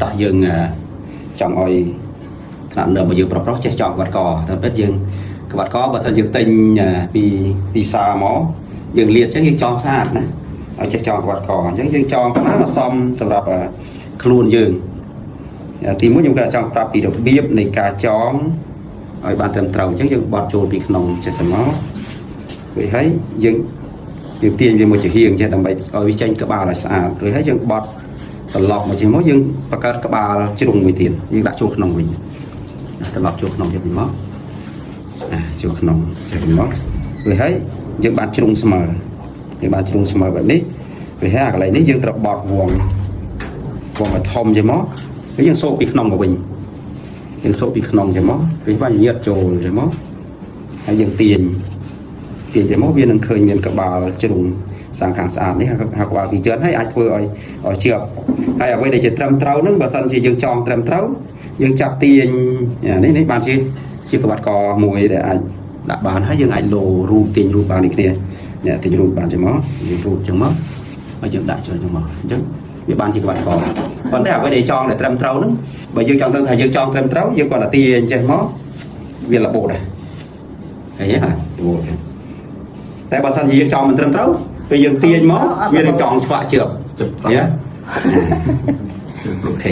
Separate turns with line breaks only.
តោះយើងចង់ឲ្យថ្នាក់លើមកយើងប្រុសប្រុសចេះចងក្បាត់កតែពិតយើងក្បាត់កបើសិនយើងទិញពីទីផ្សារមកយើងលាតអញ្ចឹងយើងចងស្អាតណាឲ្យចេះចងក្បាត់កអញ្ចឹងយើងចងប៉ុណ្ណាមកសមសម្រាប់ខ្លួនយើងទីមួយខ្ញុំក៏ចង់ប្រាប់ពីរបៀបនៃការចងឲ្យបានត្រឹមត្រូវអញ្ចឹងយើងបត់ចូលពីក្នុងចេះសិនមករួចហើយយើងយើងទាញវាមួយជាហៀងចេះដើម្បីឲ្យវាចេញក្បាលឲ្យស្អាតរួចហើយយើងបត់ត្រឡប់មកចេះមកយើងបង្កើតក្បាលជ្រុងមួយទៀតយើងដាក់ចូលក្នុងវិញត្រឡប់ចូលក្នុងទៀតវិញមកអាចូលក្នុងចេះវិញមករួចហើយយើងបានជ្រុងស្មើយើងបានជ្រុងស្មើបែបនេះរួចហើយអាកន្លែងនេះយើងត្រូវបត់វងវងឲ្យធំចេះមកហើយយើងសូកពីក្នុងមកវិញយើងសូកពីក្នុងចេះមកវាបានញាតចូលចេះមកហើយយើងទាញទាញចេះមកវានឹងឃើញមានក្បាលជ្រុងសាងខាងស្អាតនេះហៅក្បាលពីរជាន់ហើយអាចធ្វើឲ្យឲ្យជាប់ហើយអ្វីដែលជាត្រឹមត្រូវហ្នឹងបើសិនជាយើងចងត្រឹមត្រូវយើងចាប់ទាញនេះនេះបានជាជាក្បាត់កមួយដែលអាចដាក់បានហើយយើងអាចលោរូបទាញរូបបាននេះគ្នានេះទាញរូបបានចឹងមកយើងរូបចឹងមកហើយយើងដាក់ចូលចឹងមកអញ្ចឹងវាបានជាក្បាត់កប៉ុន្តែអ្វីដែលចងដែលត្រឹមត្រូវហ្នឹងបើយើងចង់ដឹងថាយើងចងត្រឹមត្រូវយើងគ្រាន់តែទាញចេះមកវារបូតដែរឃើញទេបាទរបូតតែបើសិនជាយើងចងមិនត្រឹមត្រូវពេលយើងទាញមកវានឹងចងឆ្វាក់ជាប់
ជិប
យ៉ា OK.